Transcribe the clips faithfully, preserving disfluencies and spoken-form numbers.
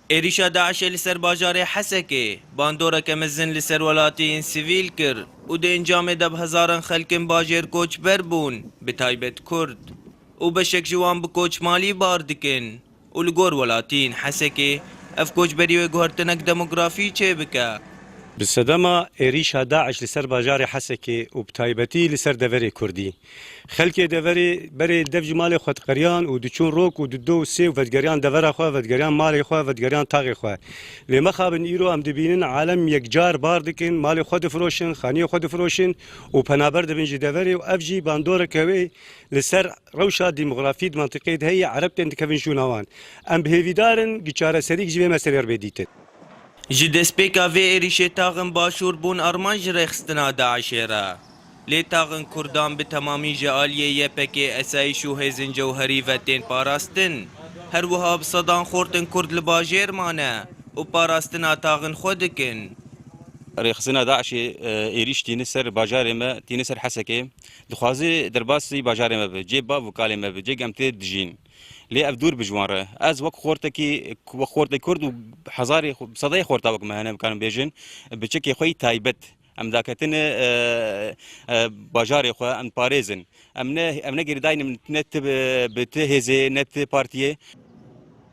Êrîşa DAIŞê li ser bajarê Hesekê bandoreke mezin li ser welatiyên sivîl kir û di encamê de bi hezaran xelkên bajêr koçber bûn, bi taybet Kurd, û beşek ji wan bi koçmalî bar dikin û li gor welatiyên Hesekê ev koçberî wê guhertinek demografî çêbike. Bi sedema êrîşa DAIŞ li ser bajarê Hesekê û bi taybetî li ser deverê Kurdî, xelkê deverê berê dev ji malê xwe diqeriyan û diçûn rok û dido û sê û vedigeriyan devera xwe, vedigeriyan malê xwe, vedigeriyan taxê xwe. Lê mexabin îro em dibînin alem yekcar bar dikin, malê xwe difiroşin, xaniyê xwe difiroşin û penaber dibin ji deverê û ev jî bandoreke wê li ser rewşa demografî di mentiqê de heye, ereb tên dikevin şûna wan. Em bi hêvîdar in ku çareserîk ji vê meselê re bê dîtin. Ji destpêka vê êrîşê taxin Başûr bûn armanc ji rêxistina DAIŞê re. Lê taxin Kurdan bi temamî ji aliyê Y P G, esayîş û hêzên cewherî ve tên parastin. Her wiha bi sedan xortên Kurd li bajêr mane û parastina taxin xwe dikin. Rêxistina DAIŞê, e, êrîş tîne ser bajarê me, tîne ser Hesekê. Dixwaze derbasî bajarê me bibe, cê bav û kalê me bibe, cê em tê dijîn. Lê ev dûr bi ji wan re. Ez wek xortekî, wek xortê Kurd û hezarê xo-, sedayê xorta wek me hene, bikarin bêjin, bi çekê xwe yî taybet. Em daketin, e, e, bajarê xwe, em parêzin. Em ne, em ne girêdayî ne, ne ti bi, bi ti hêzê, ne ti partiyê.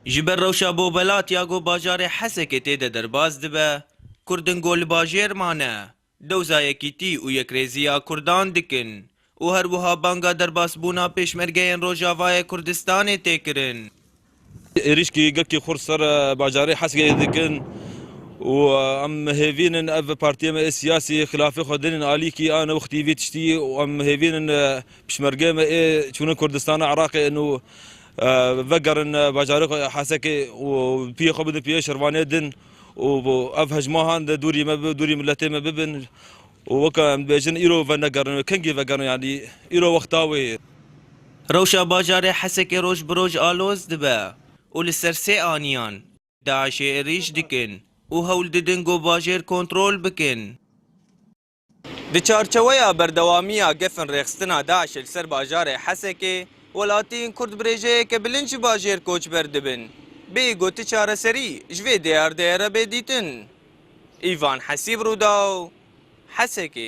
Ji ber rewşa bobelat ya ku bajarê Hesekê tê de derbas dibe, Kurdin ku li bajêr mane, dewza yekîtî û yekrêziya Kurdan dikin û her wiha banga derbasbûna pêşmergeyên Rojavayê Kurdistanê tê kirin. Êrîşkî gelkî xurt ser, e, bajarê Hesekê dikin û, e, em hêvînin ev partiyê me ê siyasî xilafê xwe dinin alîkî, an wextî vî tiştî û em hêvînin, e, pişmergê me ê çûnin Kurdistana Iraqê û, e, vegerin, e, bajarê xwe Hesekê û piyê xwe bidin piyê şervanê din û bu, ev hejma han de dûrî me bi, dûrî miletê me bibin. Û weke em dibêjin, îro venegerin, kengî vegerin, yanî îro wexta wê ye. Rewşa bajarê Hesekê roj bi roj aloz dibe û li ser sê aniyan DAIŞê êrîş dikin û hewl didin ku bajêr kontrol bikin. Di çarçeweya berdewamiya gefên rêxistina DAIŞê li ser bajarê Hesekê, welatiyên Kurd bi rêjeyeke bilind ji bajêr koçber dibin. Bêyî ku ti çareserî ji vê diyardeyê re bê dîtin. Îvan Hesîb, Rûdaw, Hesekê.